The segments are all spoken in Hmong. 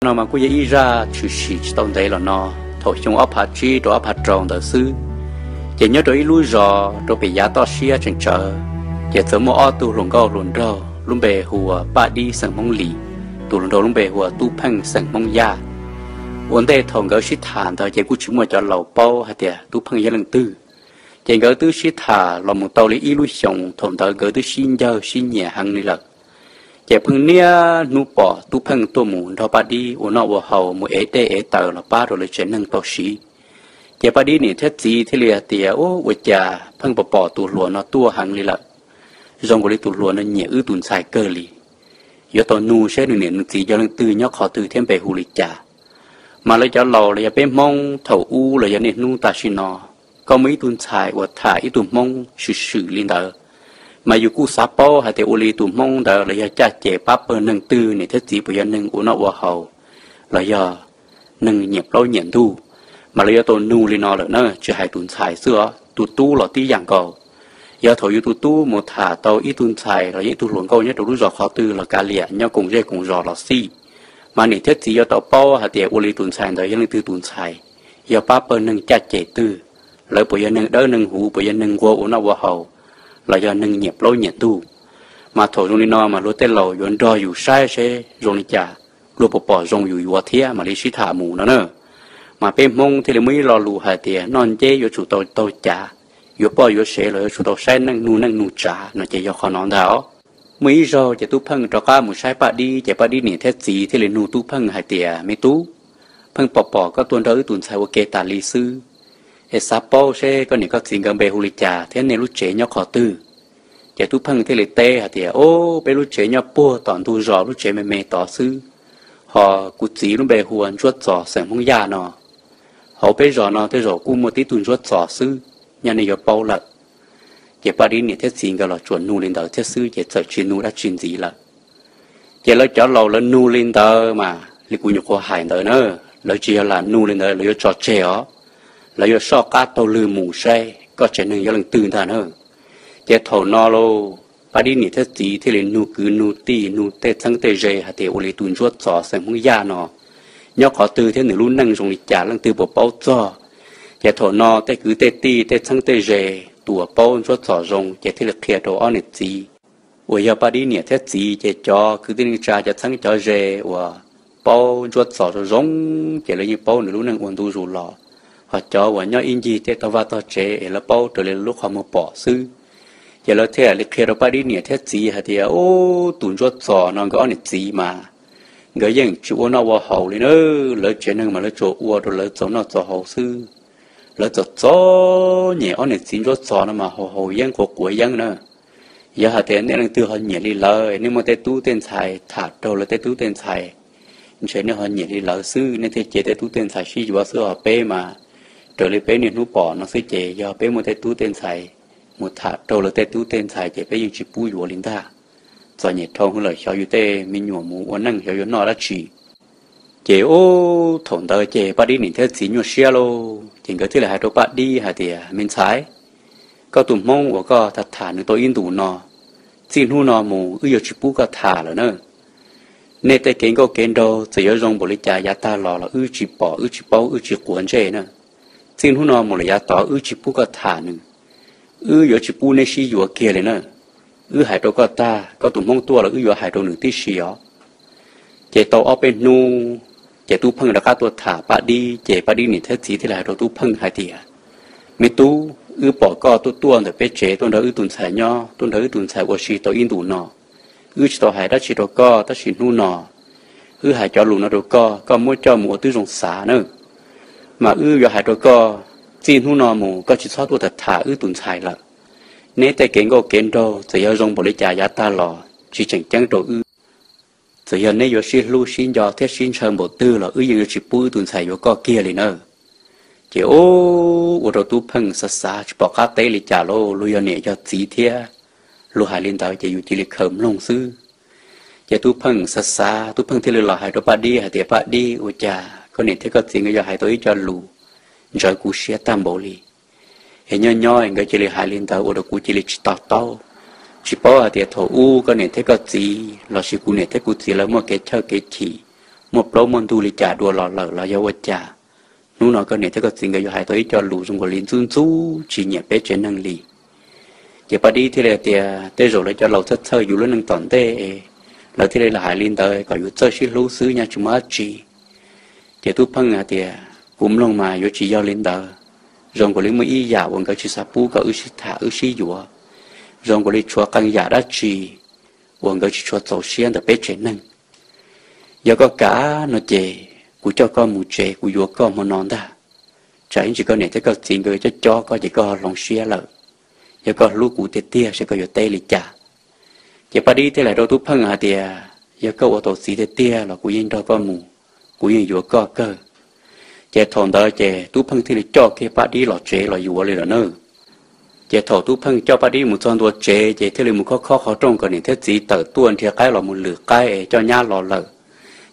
No mas kuj yog ib zaj tshwm sim tsis tau ntev los no, thaum xyoo ob phav tsib rau ob phav rau ntawd xwb, ces nyob rau ib lub zos rau pem yav toj siab tseem tsawv, ces txawm muaj ob tug hluas nkauj hluas nraug lub npe hu ua Paj Dib xeem Hmoob Lis, tus hluas nraug lub npe hu ua Tub Pheej xeem Hmoob Yaj. Ua ntej thaum nkawd sib tham ntawd ces kuj tsis muaj cov laus paub hais tias Tub Pheej yog leej twg. Ces nkawd twb sib tham los mus tau li ib lub xyoos, thaum ntawd nkawd twb sib ncawg sib nyiam heev li lawm. Ces pheej niaj hnub pom Tub Pheej tuaj mus nrog Paj Dib ua noj ua haus, mus ev dej ev taws los pab rau lawv tsev neeg tau siv. Ces Paj Dib niam thiab txiv thiaj li hais tias, Ub, ua cas pheej pom pom tus hluas no tuaj heev li lawm, zoo nkaus li tus hluas no nyiam wb tus ntxhais kawg li. Yuav tau nug seb nws niam nws txiv yog leej twg, nyob qhov twg thiab npe hu li cas. Mas lawv cov laus los yog peb Hmoob thaum ub los yog niaj hnub tam sim no, koj muaj ib tug ntxhais uas tham ib tug Hmoob swm swm li ntawd, mas yus kuj xav paub hais tias ua li tus Hmoob ntawd los yog caj ces pab pawg neeg twg, niam thiab txiv puas yog neeg ua noj ua haus, los yog neeg nyiam plaub nyiam ntug. Mas lawv yuav tau nug li no lawm na, tsis hais tus ntxhais xwb os, tus tub los tib yam nkaus. Yog thaum yus tus tub mus tham tau ib tug ntxhais los yog ib tug hluas nkauj nyob rau lub zos qhov twg los kav liam, nyob koom zej koom zos los xij, mas niam thiab txiv yuav tau paub hais tias ua li tus ntxhais ntawd yog leej twg tus ntxhais, yog pab pawg neeg caj ces twg, lawv puas yog neeg dawb neeg huv, puas yog neeg nquag ua noj ua haus, los yog neeg nyiam plaub nyiam ntug. Mas thaum zoo li no mas luag tej laus yuav nrog yus saib seb zoo li cas, luag puas pom zoo yus yuav thiab mam li sib tham mus no na. Mas peb Hmoob thiaj li muaj ib lo lus hais tias noj nceb yuav tsum tau taug cav, yuav poj yuav sev los yuav tsum tau saib neej, nug neej nug tsav no ces yog qhov no ntag os. Muaj ib zaug ces Tub Pheej rov qab mus saib Paj Dib, ces Paj Dib niam thiab txiv thiaj li nug Tub Pheej hais tias, Me tub, pheej pom pom koj tuaj nrog wb tus ntxhais ua ke tas li xwb, es xav paub seb koj niam koj txiv nkawd npe hu li cas thiab nej lub tsev nyob qhov twg. Ces Tub Pheej thiaj li teb hais tias, Ob, peb lub tsev nyob puag tom ntug zos lub tsev me me tod xwb, ho kuv txiv lub npe hu ua Ntsuab Txos xeem Hmoob Yaj no. Hauv peb zos no tej zaum kuj muaj tib tug Ntsuab Txos xwb, nyaj nej yuav paub lawm. Ces Paj Dib niam thiab txiv nkawd los tsuas nug li ntawd thiab xwb ces txawm tsis nug dab tsi ntxiv lawm. Ces lawv cov laus lawv nug li ntawd mas li kuv nyuam qhuav hais ntawd na, lawv tsis yog lam nug li ntawd, lawv yuav tso tseg os, lawv yuav soj qab taug lw mus saib koj tsev neeg yog leej twg ntag na. Ces thaum no lauj, Paj Dib niam thiab txiv thiaj li nug kwv nug tij nug tej txheeb tej ze hais tias ua li tus Ntsuab Txos xeem Hmoob Yaj no nyob qhov twg thiab nws lub neej zoo li cas, leej twg puas paub txog. Ces thaum no tej kwv tej tij tej txheeb tej ze, tus uas paub Ntsuab Txos zoo ces thiaj li qhia rau ob niam txiv uas yog Paj Dib niam thiab txiv. Ces cov kwv tij neej tsa cov txheeb cov ze uas paub Ntsuab Txos zoo zoo, ces lawv yeej paub nws lub neej ua ntu zus los, ho cov uas nyob ib ncig tej tog vaj tog tsev es lawv paub raws li lub qhov muag pom xwb. Ces lawv thiaj li qhia rau Paj Dib niam thiab txiv hais tias, Ub, tus Ntsuab Txos no nkawd ob niam txiv mas nkawd yeej tsis ua noj ua haus li na, lawv tsev neeg mas lawv tsuas ua rau lawv txaus noj txaus haus xwb. Lawv txom txom nyem, ob niam txiv Ntsuab Txos no mas haus haus yeeb quav quav yeeb na. Yog hais tias nej leej twg ho nyiam li lawv, nej muaj tej tub tej ntxhais tham raug lawv tej tub tej ntxhais, ntshe nej ho nyiam li lawv xwb, nej thiaj cia tej tub tej ntxhais sib yuav xwb os. Peb mas raws li peb niaj hnub pom no xwb ces yog peb muaj tej tub tej ntxhais mus tham raug lawv tej tub tej ntxhais ces peb yeej tsis pub yuav li ntag. Txom nyem dhau hwv lawm, xyov yus tej me nyuam mus ua neej xyov yuav noj dab tsi. Ces ub, thaum ntawd ces Paj Dib niam thiab txiv nyuaj siab lauj, ces nkawd thiaj li hais rau Paj Dib hais tias, Me ntxhais, koj tus Hmoob uas koj tham tham nws tau ib ntus no, txij hnub no mus wb yuav tsis pub koj tham lawm na. Nej tej kev nkauj kev nraug txawm yuav zoo npaum li cas yav tag los los wb tsis pom wb tsis paub wb tsis quav ntsej na. Txij hnub no mus lawm yav tod wb tsis pub koj tham nws, wb yuav tsis pub neb sib yuav kiag li na. Wb hais rau koj tag, koj tus Hmoob tuaj los wb yuav hais rau nws tib si os. Ces tau ob peb hnub, ces Tub Pheej rov qab tuaj tham Paj Dib, ces Paj Dib niam thiab txiv thiaj li hais rau Tub Pheej hais tias, Me tub, wb pom koj tuaj tuaj ntawm peb tsev tuaj nrog wb tus ntxhais nyob, tuaj nrog wb tus ntxhais ua si tau ib ntus no. Wb tsis tau hais dab tsi rau koj, tab sis hnub no wb hais cov lus no rau koj, koj muab coj mus ua tib zoo xav na. Mas wb yuav hais rau koj, txij hnub no mus koj tsis txhob tuaj tham tham wb tus ntxhais lawm. Neb tej kev nkauj kev nraug txawm yog zoo npaum li cas yav tag los tsis tseem ceeb rau wb. Txawm yog neb yuav sib hlub sib nco thiab sib ntshaw npaum twg los wb yeej yuav tsis pub wb tus ntxhais yuav koj kiag li na. Ces ub, ua rau Tub Pheej xav xav tsis pom qab teb li cas lauj, luag yog niam yog txiv thiab, luag hais li ntawd ces yus cia li khaws mloog xwb. Ces Tub Pheej xav xav, Tub Pheej thiaj li los hais rau Paj Dib hais tias, Paj Dib, ua cas koj niam thiab koj txiv nkawd yog hais tau ib co lus ntsawv kuv siab tag npaum li, es nyob nyob nkawd cia li hais li ntawd ua rau kuv cia li tsis to taub. Tsis paub hais tias thaum ub koj niam thiab koj txiv lossis kuv niam thiab kuv txiv lawv muaj kev chawj kev chim, muaj plaub muaj ntug li cas dua los lawm los yog ua cas, hnub no koj niam thiab koj txiv nkawd yuav hais tau ib co lus zoo nkaus li ntxub ntxub tsis nyiam peb tsev neeg li. Ces Paj Dib thiaj li tias tej zaum lawv cov laus txhawj txhawj yus lub neej tom ntej, lawv thiaj li los hais li ntawd kom yus txawj sib hlub xwb, nyaj tsis muaj dab tsi. Ces Tub Pheej hais tias kuv mloog mas yuav tsis yog li ntawd, zoo nkaus li muaj ib yam uas nkawd tsis xav pub kom wb sib tham wb sib yuav, zoo nkaus li tshuav qee yam dab tsi uas nkawd tsis tshua txaus siab ntawm peb tsev neeg. Yog koj kam no ces kuv coj koj mus tsev, kuv yuav koj hmo no ntag. Tsam ib ntsis koj niam thiab koj txiv nkawd coj cob koj ces koj ho hloov siab lawm. Yog koj hlub kuv tiag tiag saib koj yuav teb li cas. Ces Paj Dib thiaj li hais rau Tub Pheej hais tias yog koj ua tau txiv tiag tiag los kuv yeej nrog koj mus, kuv yeej yuav koj kawg. Ces thaum ntawd ces Tub Pheej thiaj li coj kiag Paj Dib los tsev los yuav li lawm na. Ces thaum Tub Pheej coj Paj Dib mus txog ntua tsev ces thiaj li mus khob khob qhov rooj kom niam thiab txiv tawm tuaj nrhiav qaib los mus lwm qaib es coj nyab los lawm.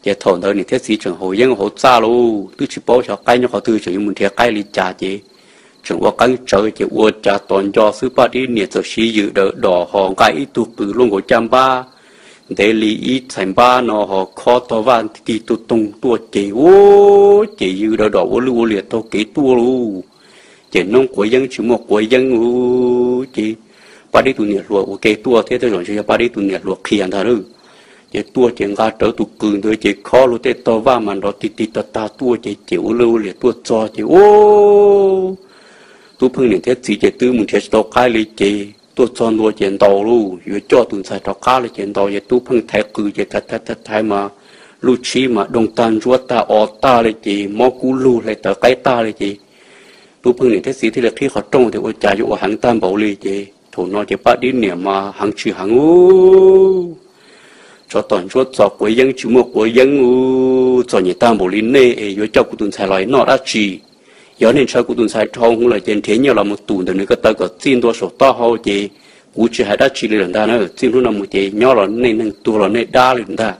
Ces thaum ntawd niam thiab txiv tseem haus yeeb hauv txaj lauj, twb tsis paub xyov qaib nyob qhov twg, tseem yuav mus nrhiav qaib li cas ces tseem ua qeeb tsawv ces ua cas tos nco xwb Paj Dib niam txawm siv yws daws dos hos nqa ib tug qws luaj nkaus caj npab ntev li ib txhais npab no hos khob tog vaj kig tug toog tuaj ces ua ces yws daws dos ua lwj ua liam taug kev tuaj lauj. Ces noob quav yeeb tsis muaj quav yeeb ua ces Paj Dib tus niam hluas ua ke tuaj thiab tej zaum ntshe yog Paj Dib tus niam hluas qhia ntag lauj. Ces tuaj ces nqa rawv tus qws ntawd ces khob luag tej tog vaj mas nrov tig tig tag tag tuaj ces ces ua lwj ua liam tuaj txog ces ua Tub Pheej niam thiab txiv ces twb mus nrhiav tsis tau qaib li ces tuaj txog ntua ces ntaus lauj, yuav coj tus ntxhais rov qab li ces ntaus ces Tub Pheej thaiv qws ces thaiv thaiv thaiv mas lub tshib mas doog tag ntsuab tag o tag li ces mob kub lug hlais tawv qaib tag li ces Tub Pheej niam thiab txiv thiaj li qhib qhov rooj tias ua cas yuav ua heev tag npaum li ces thaum no ces Paj Dib niam mas heev tsis heev ub, tsov tom ntsuab txos quav yeeb tsis muaj quav yeeb ub, txom nyem tag npaum li nej es yuav coj kuv tus ntxhais los noj dab tsi? Yog nej ntshaw kuv tus ntxhais dhau hwv lawm ces nrhiav nyiaj los mus tum ntawm nws ko taw kom txij ntua saum taub hau ces kuv tsis hais dab tsi li lawm ntag na. Txij hnub no mus ces nyob los nej neeg, tuag los nej dab li ntag.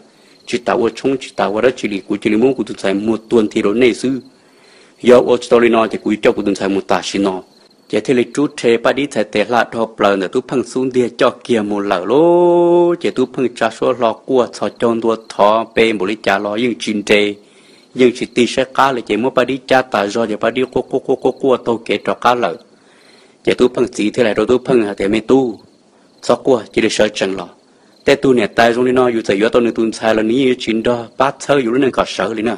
Tsis tas ua tshoob tsis tas ua dab tsi li, kuv cia li muab kuv tus ntxhais muag tuag nthi rau nej xwb. Yog ua tsis tau li no ces kuv yuav coj kuv tus ntxhais mus tam sim no. Ces thiaj li rub rhe Paj Dib txhais tes hla dhau plaws ntawm Tub Pheej xub ntiag coj kiag mus lawm lauj. Ces Tub Pheej tsa suab hlo quaj txhos caug ntua thov pe npaum li cas los yeej tsis nres, yeej tsis tig saib qab li ces muab Paj Dib cab tas zog ces Paj Dib quaj quaj quaj quaj quaj taug kev rov qab lawm. Ces Tub Pheej txiv thiaj li hais rau Tub Pheej hais tias me tub, txhob quaj, cia li sawv tsees los. Tej tug niam tais zoo li no yus txawm yuav tau nws tus ntxhais los nws yeej yuav tsis nrog pab txhawb yus lub neej kom sawv li na.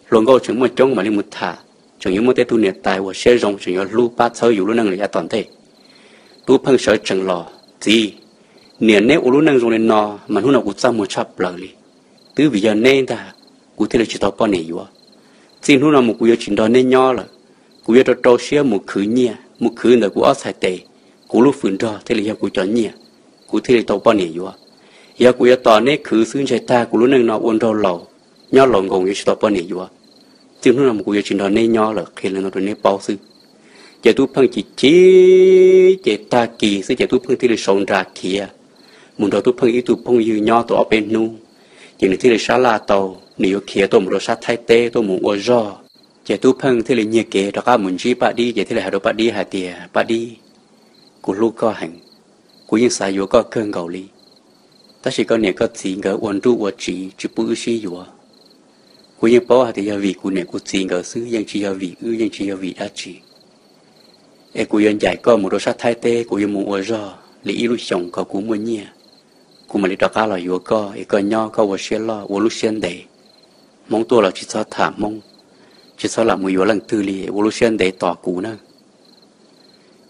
Hluas nkauj tseem muaj coob mam li mus tham, tseem yuav muaj tej tug niam tais uas siab zoo tseem yuav hlub pab txhawb yus lub neej li yav tom ntej. Tub Pheej sawv tsees los, txiv, niam neb ua lub neej zoo li no mas hnub no kuv txaj muag tshaj plaws li. Twb vim yog neb ntag kuv thiaj li tsis tau poj niam yuav. Txij hnub no mus kuv yuav tsis nrog neb nyob lawm, kuv yuav rau rau siab mus khwv nyiaj, mus khwv ntawm kuv ob txhais tes, kuv lub fwm nrog thiaj li yog kuv cov nyiaj, kuv thiaj li tau poj niam yuav. Yog kuv yuav tos neb khwv xwb ntshe tag kuv lub neej no ua nraug laus, nyob laus nkoos yuav tsis tau poj niam yuav. Txij hnub no mus kuv yuav tsis nrog neb nyob lawm, qhia li no rau neb paub xwb. Ces Tub Pheej chim chim, ces tag kis xwb ces Tub Pheej thiaj li sau nra khiav mus nrog Tub Pheej ib tug phooj ywg nyob tau ob peb hnub, ces nws thiaj li sab laj tau, nws yuav khiav tuaj mus rau sab Thaib teb tuaj mus ua zog. Ces Tub Pheej thiaj li nyiag kev rov qab mus ntsib Paj Dib, ces thiaj li hais rau Paj Dib hais tias, Paj Dib, kuv hlub koj heev, kuv yeej xav yuav koj kawg nkaus li, tab sis koj niam koj txiv nkawd ua nruj ua tsiv tsis pub wb sib yuav. Kuv yeej paub hais tias yog vim kuv niam kuv txiv nkawd xwb, yeej tsis yog vim wb, yeej tsis yog vim dab tsi. Es kuv yuav ncaim koj mus rau sab Thaib teb, kuv yuav mus ua zog li ib lub xyoos kom kuv muaj nyiaj, kuv mam li rov qab los yuav koj, es koj nyob koj ua siab loj ua lub siab ntev. Hmoob tuaj los tsis txhob tham Hmoob, tsis txhob lam mus yuav leej twg li, ua lub siab ntev tos kuv nawb.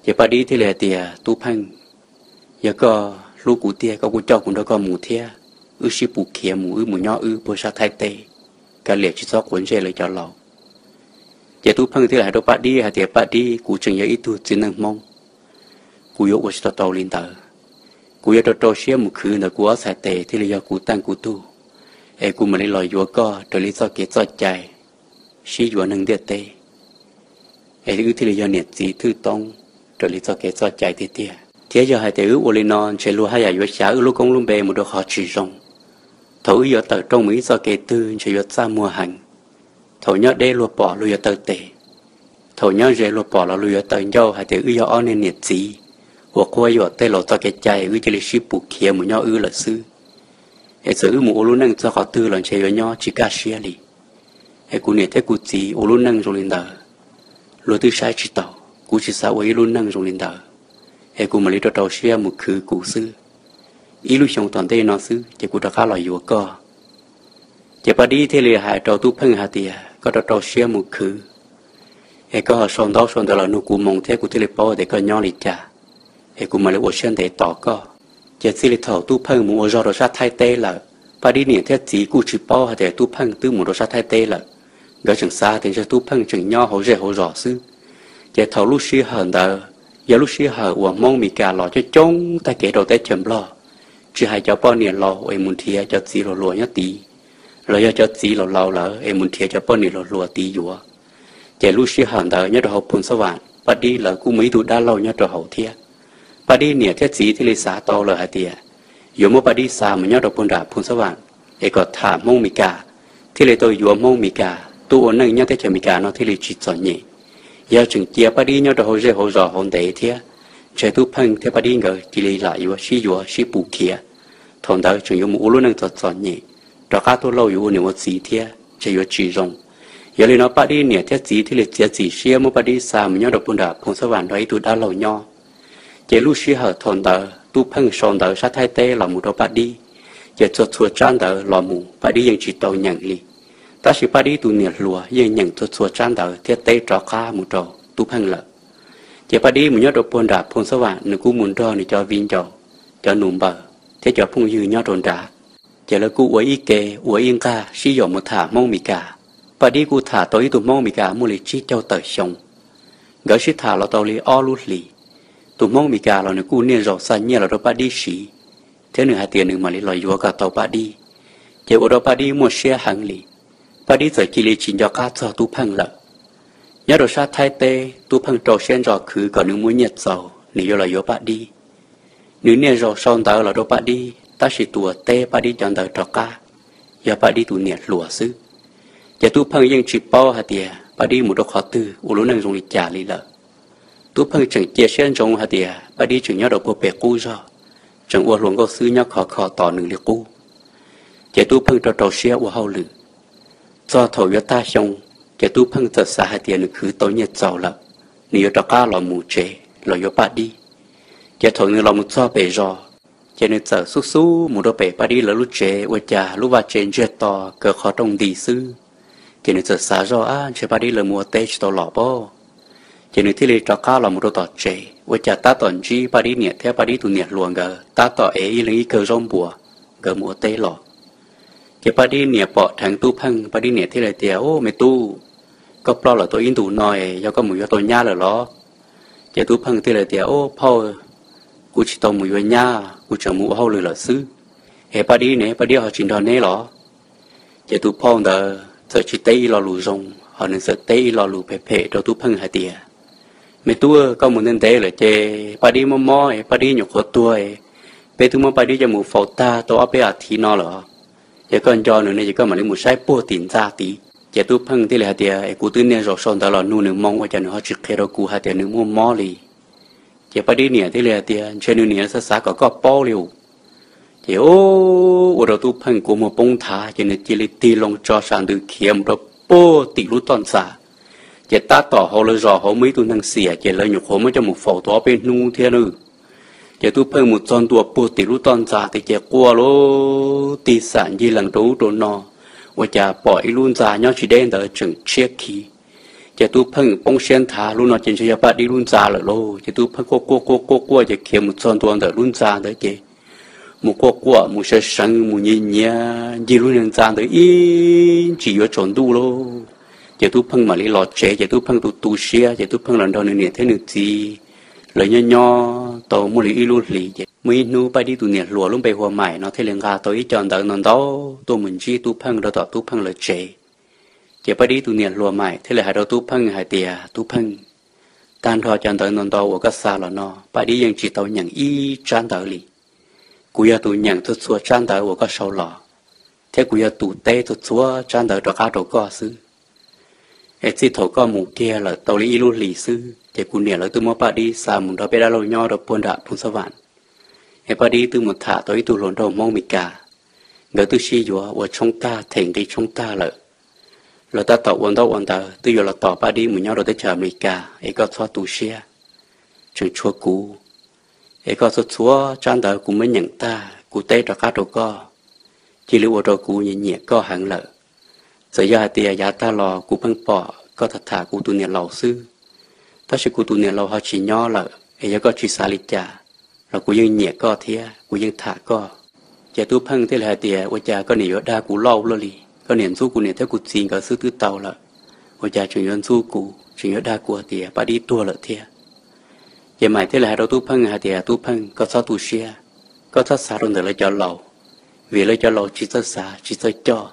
Ces Paj Dib thiaj li hais tias, Tub Pheej, yog koj hlub kuv tiag koj kuj coj kuv nrog koj mus thiab, wb sib pus khiav mus, wb mus nyob wb puag sab Thaib teb, kav liam tsis txhob quav ntsej lawv cov laus. Ces Tub Pheej thiaj li hais rau Paj Dib hais tias, Paj Dib, kuv tseem yog ib tug txiv neej Hmoob, kuv yuav ua tsis tau tau li ntawd. Kuv yuav rau rau siab mus khwv ntawm kuv ob txhais tes thiaj li yog kuv teej kuv tug, es kuv mam li los yuav koj raws li txoj kev txoj cai, sib yuav neeg ntiaj teb, es wb thiaj li yog niam txiv thwj toob raws li txoj kev txoj cai tiag tiag. Thiab yog hais tias wb ua li no ntshe luag haj yam yuav xyav wb lub koob lub npe mus rau qhov tsis zoo. Thaum wb yuav tawm rooj mus ib txoj kev twg ntshe yuav txaj muag heev. Thaum nyob deb luag pom luag yuav taw tes, thaum nyob ze luag pom los luag yuav taw ncauj hais tias wb yog ob niag niam txiv uas quab yuam tej laus txoj kev cai, wb cia li sib pus khiav mus nyob wb lawm xwb. Es txawm wb mus ua lub neej txog qhov twg los ntshe yuav nyob tsis kaj siab li. Es kuv niam thiab kuv txiv ua lub neej zoo li ntawd, luag twb saib tsis taus, kuv tsis xav ua ib lub neej zoo li ntawd, es kuv mam li rau rau siab mus khwv kuv xwb. Ib lub xyoo tom ntej no xwb ces kuv rov qab los yuav koj. Ces Paj Dib thiaj li hais rau Tub Pheej hais tias, koj rau rau siab mus khwv, es koj ho sau ntaub sau ntawv los nug kuv moo thiab kuv thiaj li paub tias koj nyob li cas, es kuv mam li ua siab ntev tos koj. Ces txij li thaum Tub Pheej mus ua zog rau sab Thaib teb lawm, Paj Dib niam thiab txiv kuj tsis paub hais tias Tub Pheej twb mus rau sab Thaib teb lawm. Nkawd tseem xav tias ntshe Tub Pheej tseem nyob hauv zej hauv zos xwb. Ces thaum lub sij hawm ntawd yog lub sij hawm uas Hmoob Mes Kas los coob coob tag kev rau teb chaws Nplog, tsis hais cov poj niam laus es mus nrhiav cov txiv hluas hluas nyob tid, los yog cov txiv laus laus lawm es mus nrhiav cov poj niam hluas hluas tid yuav. Ces lub sij hawm ntawd nyob rau hauv Phoos Xab Vam, Paj Dib lawv kuj muaj ib tug dab laug nyob rau hauv thiab. Paj Dib niam thiab txiv thiaj li xav tau lawm hais tias yuav muab Paj Dib xa mus nyob rau puag nram Phoos Xab Vam, es kom tham Hmoob Mes Kas, thiaj li tau yuav Hmoob Mes Kas tuaj ua neej nyob teb chaws Mes Kas no thiaj li tsis txom nyem. Yog tseem cia Paj Dib nyob rau hauv zej hauv zos hauv ntev thiab, ntshe Tub Pheej thiab Paj Dib nkawd cia li lam yuav sib yuav sib pus khiav. Thaum ntawd tseem yuav mus ua lub neej txom txom nyem, rov qab tuaj lauj yuav ua niam ua txiv thiab ntshe yuav tsis zoo. Yog li no Paj Dib niam thiab txiv thiaj li txiav txim siab muab Paj Dib xa mus nyob rau puag nram Phoos Xab Vam nrog ib tug dab laug nyob. Ces lub sij hawm thaum ntawd Tub Pheej sau ntawv sab Thaib teb los mus rau Paj Dib, ces txhua txhua tsab ntawv los mus Paj Dib yeej tsis tau nyeem li. Tab sis Paj Dib tus niam hluas yeej nyeem txhua txhua tsab ntawv thiab teb rov qab mus rau Tub Pheej lawm. Ces Paj Dib mus nyob rau puag nram Phoos Xab Vam, nws kuj mus nrog nws cov viv ncaus, cov nus npaws thiab cov phooj ywg nyob rau nrad. Ces lawv kuj ua ib ke ua ib nqag sib yaum mus tham Hmoob Mes Kas. Paj Dib kuj tham tau ib tug Hmoob Mes Kas muaj li tsib caug tawm xyoo. Nkawd sib tham los tau li ob lub hlis. Tus Hmoob Mes Kas los nws kuj niaj zaus xa nyiaj los rau Paj Dib siv, thiab nws hais tias nws mam li los yuav kom tau Paj Dib. Ces ua rau Paj Dib muaj siab heev li. Paj Dib txawm cia li tsis nco qab txog Tub Pheej lawm. Nyob rau sab Thaib teb, Tub Pheej rau siab ntso khwv kom nws muaj nyiaj txaus nws yuav los yuav Paj Dib. Nws niaj zaus sau ntawv los rau Paj Dib, tab sis tus uas teb Paj Dib cov ntawv rov qab yog Paj Dib tus niam hluas xwb. Ces Tub Pheej yeej tsis paub hais tias Paj Dib mus rau qhov twg ua lub neej zoo li cas li lawm. Tub Pheej tseem cia siab ntsoov hais tias Paj Dib tseem nyob rau puag pem qub zog, tseem ua hluas nkauj xwb nyob khov kho tos nws li qub. Ces Tub Pheej rau rau siab ua hauj lwm. Txog thaum yuav tag xyoo, ces Tub Pheej txawm xav hais tias nws khwv tau nyiaj txaus lawm, nws yuav rov qab los mus tsev los yuav Paj Dib. Ces thaum nws los mus txog pem zos, ces nws txawm xub xub mus rau pem Paj Dib lawv lub tsev, ua cas lub vaj tsev ntsiag to, kaw qhov rooj nti xwb. Ces nws txawm xav zoj, ab, ntshe Paj Dib lawv mus ua teb tsis tau los pob. Ces nws thiaj li rov qab los mus rau tom tsev, ua cas tab tom ntsib Paj Dib niam thiab Paj Dib tus niam hluas nkawd tab tom ev ib leeg ib kawm zaub npuas, nkawd mus ua teb los. Ces Paj Dib niam pom dheev Tub Pheej, Paj Dib niam thiaj li tias, Ub, me tub, koj ploj lawm tau ib ntus no es yog koj mus yuav tau nyab lawm los? Ces Tub Pheej thiaj li tias, Ub phauj, kuv tsis tau mus yuav nyab, kuv tseem mus ua hauj lwm lawm xwb. Es Paj Dib ne, Paj Dib ho tsis nrog neb los? Ces tus phauj ntawd txawm tsis teb ib lo lus zoo, ho nws txawm teb ib lo lus phem phem rau Tub Pheej hais tias, Me tub, koj mus ntev ntev lawm ces Paj Dib mob mob es Paj Dib nyuam qhuav tuag es peb twb muab Paj Dib coj mus faus tag tau ob peb as thiv no lawm. Yog koj nco nws ne ces koj mam li mus saib puag tim ntxa tid. Ces Tub Pheej thiaj li hais tias, Es kuv twb niaj zaus sau ntawv los nug nws moo ua cas nws ho tsis qhia rau kuv hais tias nws muaj mob li. Ces Paj Dib niam thiaj li hais tias, Ntshe nws niam xav xav kom koj paub li us. Ces ua rau Tub Pheej kua muag poob nthav, ces nws cia li tig loo tso sam ntws khiav mus rau puag tim lub toj ntxa. Ces tab tom hauv lawv zos hauv muaj ib tug neeg xiam, ces lawv nyuam qhuav muab coj mus faus tau ob peb hnub thiab na. Ces Tub Pheej mus txog ntua puag tim lub toj ntxa tid ces quaj lauj, tig xam ncig lees rau ub rau no, ua cas pom ib lub ntxa nyob tsis deb ntawd tseem tshiab khiv. Ces Tub Pheej poob siab nthav, lub no ces ntshe yog Paj Dib lub ntxa lawm lauj. Ces Tub Pheej quaj quaj quaj quaj quaj ces khiav mus txog ntua ntawm lub ntxa ntawd ces mus quaj quaj mus sawv seev mus nyiav nyiav ncig lub niag ntxa ntawd ib ntsis yuav tsaus ntuj lauj. Ces Tub Pheej mam li los tsev, ces Tub Pheej tu tu siab, ces Tub Pheej los nrog nws niam thiab nws txiv lawv nyob nyob tau muaj li ib lub hlis. Ces muaj ib hnub Paj Dib tus niam hluas lub npe hu ua Maim no thiaj li nqa tau ib co ntawv ntau ntau tuaj mus ntsib Tub Pheej rau tom Tub Pheej lawv tsev. Ces Paj Dib tus niam hluas Maim thiaj li hais rau Tub Pheej hais tias, Tub Pheej, tag nrho cov ntawv ntau ntau uas koj xa los no Paj Dib yeej tsis tau nyeem ib tsab ntawv li. Kuv yog tus nyeem txhua txhua tsab ntawv uas koj sau los, thiab kuv yog tus teb txhua txhua tsab ntawv rov qab rau koj xwb. Es txij thaum koj mus kiag lawm tau li ib lub hlis xwb ces kuv niam lawv twb muab Paj Dib xa mus nrog peb dab laug nyob rau puag nram Phoos Xab Vam. Es Paj Dib twb mus tham tau ib tug hluas nraug Hmoob Mes Kas, nkawd twb sib yuav ua tshoob tag, them nqi tshoob tag lawm. Lawv tab tom ua ntaub ua ntawv twb yuav los tos Paj Dib mus nyob rau teb chaws Amelikas, es koj txhob tu siab, tseem tshuav kuv. Es koj txhua txhua tsab ntawv kuv muab nyeem tag, kuv teb rov qab rau koj, cia li ua rau kuv nyiam nyiam koj heev lawm. Txawm yog hais tias yav tag los kuv pheej pom koj tham tham kuv tus niam laus xwb, tab sis kuv tus niam laus ho tsis nyob lawm, es yog koj tsis xav li cas los kuv yeej nyiam koj thiab kuv yeej tham koj. Ces Tub Pheej thiaj li hais tias, ua cas koj niam yuav dag kuv loj luaj li? Koj niam ntxub kuv niam thiab kuv txiv nkawd xwb twb tau lawm, ua cas tseem yuav ntxub kuv, tseem yuav dag kuv hais tias Paj Dib tuag lawm thiab? Ces Maim thiaj li hais rau Tub Pheej hais tias, Tub Pheej, koj txhob tu siab, koj txhob xav rau ntawm lawv cov laus, vim lawv cov laus tsis txawj xav tsis txawj coj,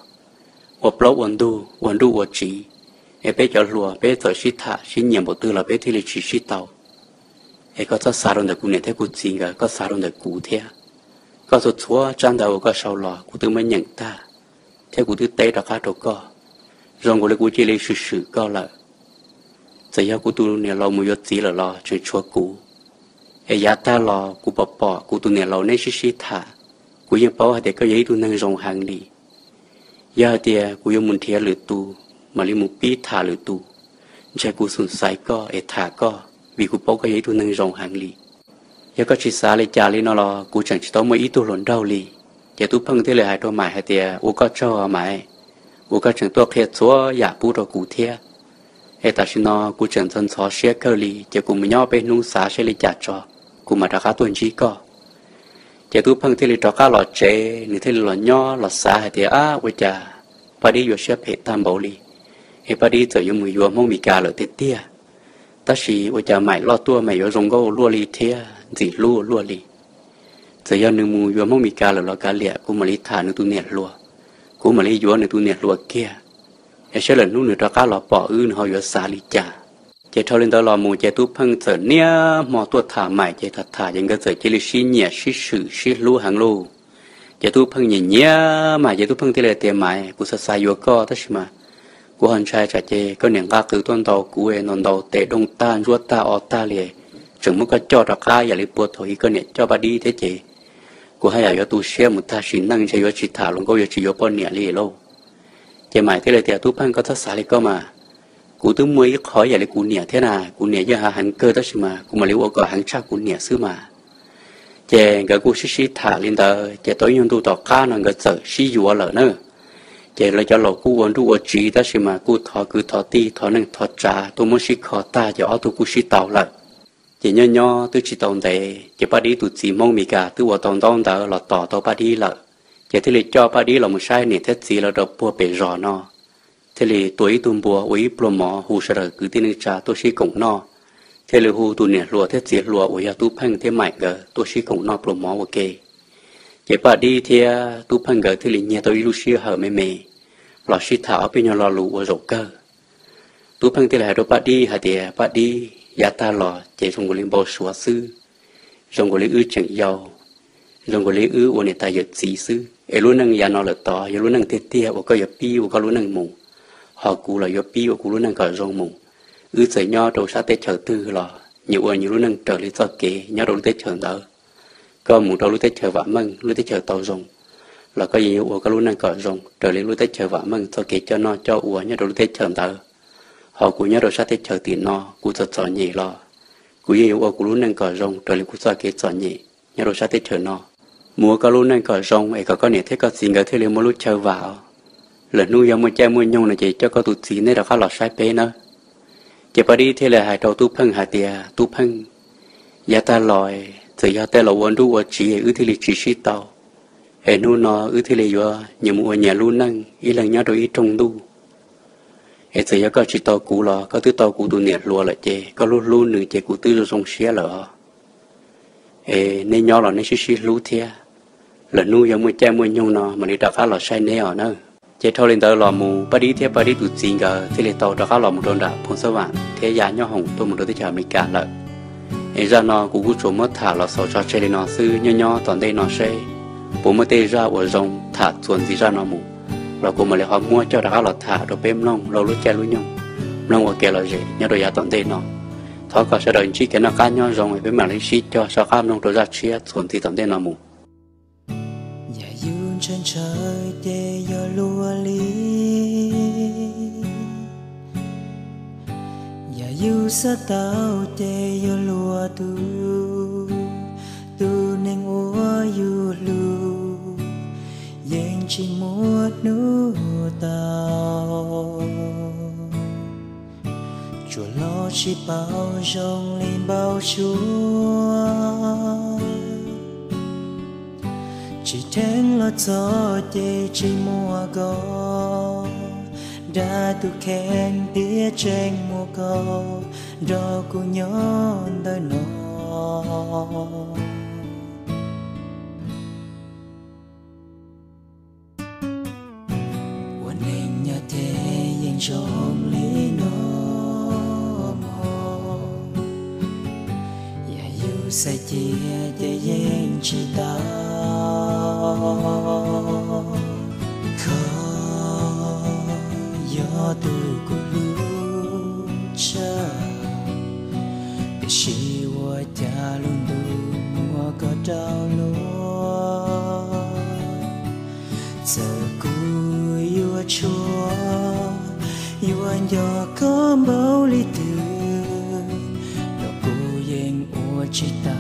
ua plaub ua ntug ua nruj ua tsiv, es peb cov hluas peb txawm sib tham sib nyiam npaum twg los peb thiaj li tsis sib tau. Es koj txhob xav rau ntawm kuv niam thiab kuv txiv nkawd, koj xav rau ntawm kuv thiab. Koj txhua txhua tsab ntawv uas koj sau los kuv twb muab nyeem tag, thiab kuv twb teb rov qab rau koj. Zoo nkaus li kuv cia li swm swm koj lawm. Txawm yog kuv tus niam laus mus yuav txiv lawm los tseem tshuav kuv. Es yav tag los kuv pom pom kuv tus niam laus neb sib sib tham, kuv yeej paub hais tias koj yog ib tug neeg zoo heev li. Yog hais tias kuv yuav mus nrhiav lwm tus, mam li mus pib tham lwm tus, ntshe kuv xum xaiv koj es tham koj, vim kuv paub koj yog ib tug neeg zoo heev li. Yog koj tsis xav li cas li no los kuv tseem tsis tau muaj ib tug hluas nraug li. Ces Tub Pheej thiaj li hais rau Maim hais tias, ua koj tsaug Maim, uas koj tseem tuaj qhia txhua yam pub rau kuv thiab. Es tam sim no kuv tseem ntxhov ntxhov siab kawg li, ces kuv mus nyob peb hnub xav seb li cas tso, kuv mam rov qab tuaj ntsib koj. Ces Tub Pheej thiaj li rov qab los tsev, nws thiaj li los nyob los xav hais tias, ab, ua cas Paj Dib yuav siab phem tag npaum li, es Paj Dib txawm yuav mus yuav Hmoob Mes Kas lawm tiag tiag, tab sis ua cas Maim loj tuaj Maim yuav zoo nkauj luaj li thiab ntxim hlub luaj li. Txawm yog nws mus yuav Hmoob Mes Kas lawm los kav liam, kuv mam li tham nws tus niam hluas, kuv mam li yuav nws tus niam hluas kiag, es saib lwm hnub nws rov qab los pom wb nws ho yuav xav li cas. Ces dhau li ntawd los mus ces Tub Pheej txawm niaj hmo tuaj tham Maim ces tham tham ces nkawd txawm cia li sib nyiam sib swm sib hlub heev lauj. Ces Tub Pheej nyiam nyiam Maim ces Tub Pheej thiaj li tias, Maim, kuv xav xav yuav koj tab sis mas kuv ho ntshai tsam ces koj niam nqa qws tuaj ntaus kuv, ntaus ntaus tes dooj tag ntsuab tag o tag li, tseem muab koj coj rov qab yam li puag thaum ub koj niam coj Paj Dib thiab ces kuv haj yam yuav tu siab mus tag sim neej, ntshe yuav tsis tham hluas nkauj, yuav tsis yuav poj niam li lauj. Ces Maim thiaj li tias, Tub Pheej, koj txhob xav li koj mas, kuv twb muaj ib qho yam li kuv niam thiab na, kuv niam yeej hav heev kawg tab sis mas kuv mam li ua kom heev tshaj kuv niam xwb mas. Ces nkawd kuj sib sib tham li ntawd ces tau ib nyuag ntu tom qab no nkawd txawm sib yuav lawm na. Ces lawv cov laus kuj ua nruj ua tsiv tab sis mas kuj thov kwv thov tij thov neej thov tsav tuaj muab sib kho tag ces ob tug kuj sib tau lawm. Ces nyob nyob twb tsis tau ntev ces Paj Dib tus txiv Hmoob Mes Kas twb ua tau ntaub ntawv los tos tau Paj Dib lawm, ces thiaj li coj Paj Dib los mus saib niam thiab txiv lawv rau puag pem zos no. Thiaj li tua ib tug npua ua ib pluag mov hu sawv daws kwv tij neej tsa tuaj sib koom noj, thiaj li hu tus niam hluas thiab txiv hluas uas yog Tub Pheej thiab Maim nkawd tuaj sib koom noj pluas mov ua ke. Ces Paj Dib thiab Tub Pheej nkawd thiaj li nyiag tau ib lub sij hawm me me los sib tham ob peb nyuag lo lus ua zaum kawg. Tub Pheej thiaj li hais rau Paj Dib hais tias, Paj Dib, yav tag los ces zoo nkaus li npau suav xwb, zoo nkaus li wb tseem yau, zoo nkaus li wb ua niam tais yawm txiv xwb, es lub neej yav no lawm tod yog lub neej tiag tiag uas koj yuav pib ua koj lub neej mus, ho kuv los yuav pib ua kuv lub neej kom zoo mus. Wb txawm nyob rau sab teb chaws twg los nyias ua nyias lub neej raws li txoj kev nyob rau lub teb chaws ntawd. Koj mus rau lub teb chaws vam meej, lub teb chaws tau zoo, los koj yeej yuav ua koj lub neej kom zoo raws li lub teb chaws vam meej txoj kev coj noj coj ua nyob rau lub teb chaws ntawd. Ho kuv nyob rau sab teb chaws tim no kuv txom txom nyem los kuv yeej yuav ua kuv lub neej kom zoo raws li kuv txoj kev txom nyem nyob rau sab teb chaws no. Mus ua koj lub neej kom zoo es kom koj niam thiab koj txiv nkawd thiaj li muaj lub chaw vam. Lwm hnub yog muaj caij muaj nyoog no ces coj koj tus txiv neb rov qab los saib peb nawb. Ces Paj Dib thiaj li hais rau Tub Pheej hais tias, Tub Pheej, yav tag los txawm yog tej laus ua nruj ua tsiv wb thiaj li tsis sib tau, es hnub no wb thiaj li yuav nyias mus ua nyias lub neej ib leeg nyob rau ib rooj ntuj. Es txawm yog koj tsis tau kuv los koj twb tau kuv tus niam hluas lawm ces koj hlub hlub nws ces kuv twb zoo zoo siab lawm os. Es neb nyob los neb sib sib hlub thiab, lwm hnub yog muaj caij muaj nyoog no mam li rov qab los saib neb os nawb. Ces dhau li ntawd los mus Paj Dib thiab Paj Dib tus txiv nkawd thiaj li tau rov qab los mus rau nram Phoos Xab Vam thiab ya nyob hoom tuaj mus rau teb chaws Amelikas lawm. Es zaj no kuv kuj tsuas muab tham los xaus tso tseg li no xwb, nyob nyob tom ntej no seb puas muaj tej zaj uas zoo tham txuas ntxiv zaj no mus los kuv mam li ho muab coj rov qab los tham rau peb mloog rau lub caij lub nyoog, mloog ua kev lom zem nyob rau yav tom ntej no. Thov kom sawv daws ntsib kev noj qab nyob zoo, peb mam li sib cog soj qab mloog rau zaj tshiab txuas ntxiv tom ntej no mus. Yog yus Ntshaw ces yog luag li, yam yus xav tau ces yog luag tug. Tus neeg uas yus hlub yeej tsis muaj hnub tau. Tsuas los tsis paub zoo li npau suav, tsis dheev los txog ces tsis muaj koj. Dag tus kheej tias tseem muaj koj nrog kuv nyob ntawm no. Ua neeg nyob ces yeej zoo li no mog, yam yus xav cia ces yeej tsis tau. Koj yog tus kuv hlub tshaj, tiam sis ua cas lub ntuj muab koj rau luag. Txawm kuv yuav tshuav, yuav nco koj npaum li twg, los kuv yeej ua tsis tau.